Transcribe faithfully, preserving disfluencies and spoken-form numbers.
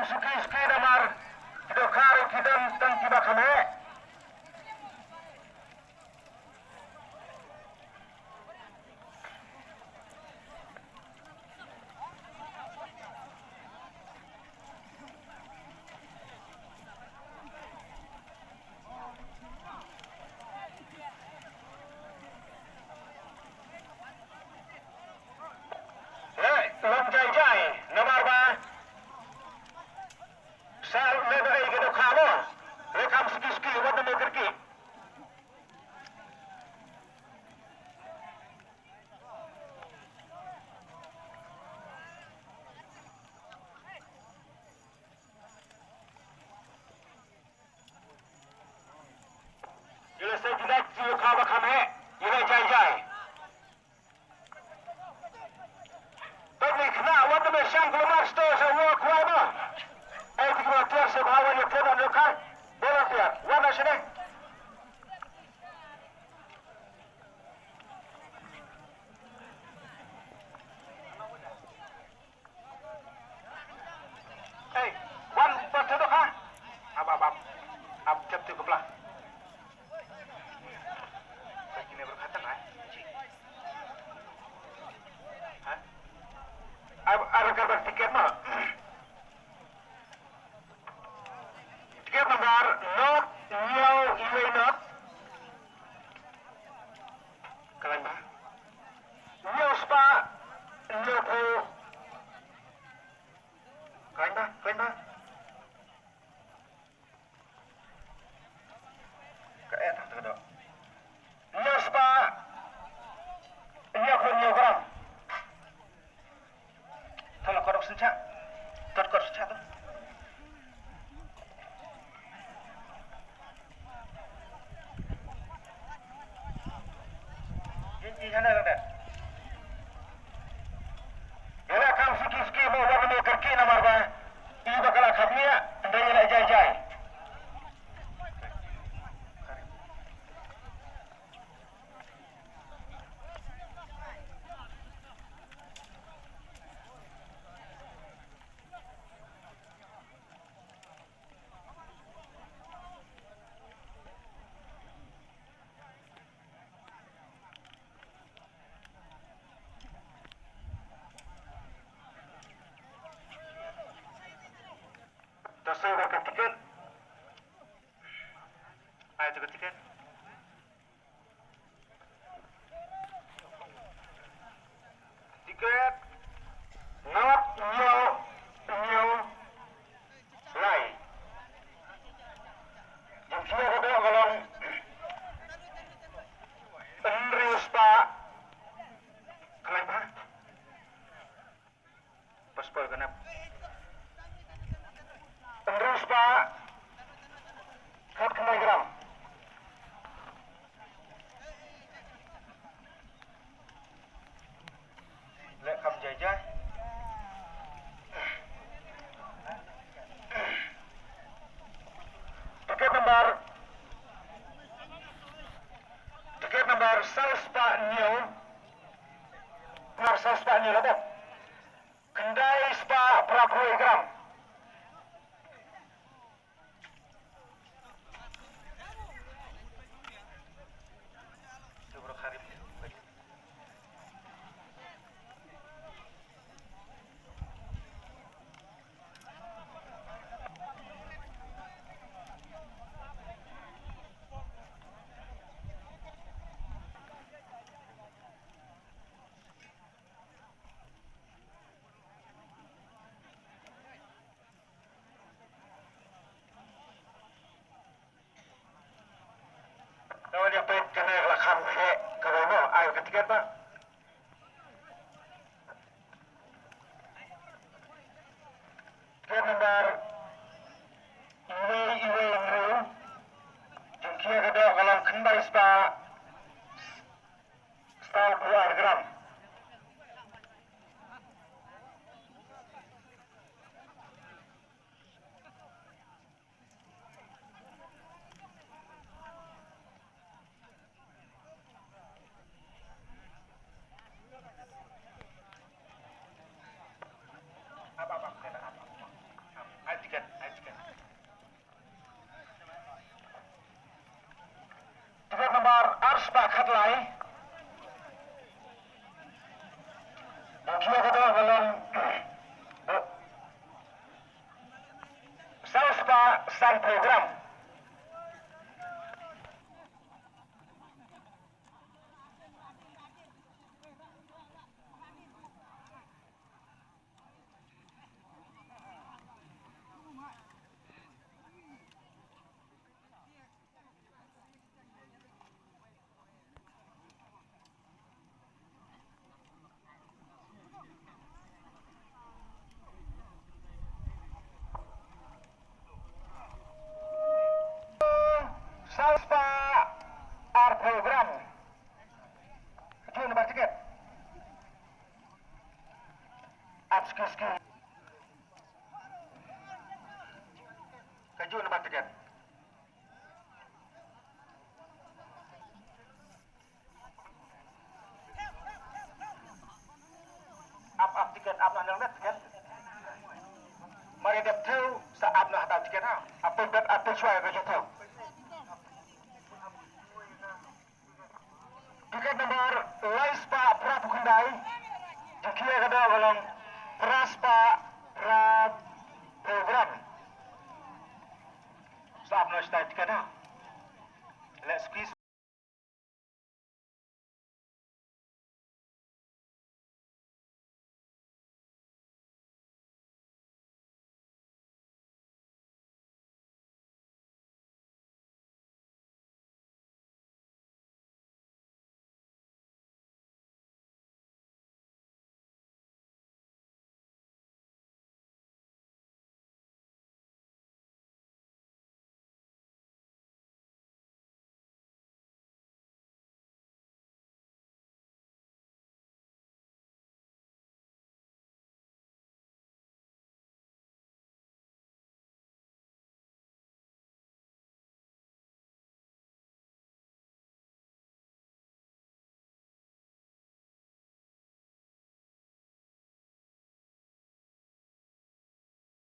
Suki suki namar ki dohkha ruh ki don tang kiba kham heh. Leh, long jai jai, namar ba sa leh ba ei ka dohkha mo. Leh kham suki suki, wat na me kyrkieh. Ïa leh sa jinak, ïa leh kham ba kham heh, ïa leh jai jai. Tang ni khynnah, wat na me shang kulmar sto sa wa kwai ba. Ai, ti ki volunteer sa ba wan ïa kren wan ïa khan. Volunteer, wan na shane. Ei, wan, wan, tadok ha. Ab, ab, ab. Ab, jap tu kepala. Kau kini berkata, kan? Ha? Ab, ab, kabar tiket mah. Tiket number not nyau iwei not. Kalain ba. Nyau spah nyau phew. Kalain ba, kalain ba. Ka eh tang ka dok. Nyau spah nyau phew nyau gram. Tang la kodok sencha. Kot kot sencha tu. Yin yin hana lang dah. Ila kam siki siki mo wa mo kerki namar ba. Iba kala khabia, ndai ila jai jai. Tasai ba ka tiket. Ai, tu ka tiket. Tiket. Ngat nyau nyau lai. Jingkhiah ka dok ka long hynriew spah. Khlem ba. Paspor ganap. Hynriew spah khatkhyndai gram. Leh kham jai jai. Tiket number, tiket number saw spah hynñiew. Number saw spah hynñiew la bok. Khyndai spah phra phew gram. San program. Saw spah arphew gram. Ka juh nambar tiket. Ap ski ski. Ka juh nambar tiket. Ap, ap tiket, ap noh nang tiket. Mari dep thew, sa ap noh hata tiket ha. Ap tiket, ap tiket shuwa ka ju thew. Tiket number lai spah phra phew khyndai. Jingkhia ka dei ka long phra spah phra phew gram. Sa ap noh stai tiket ha.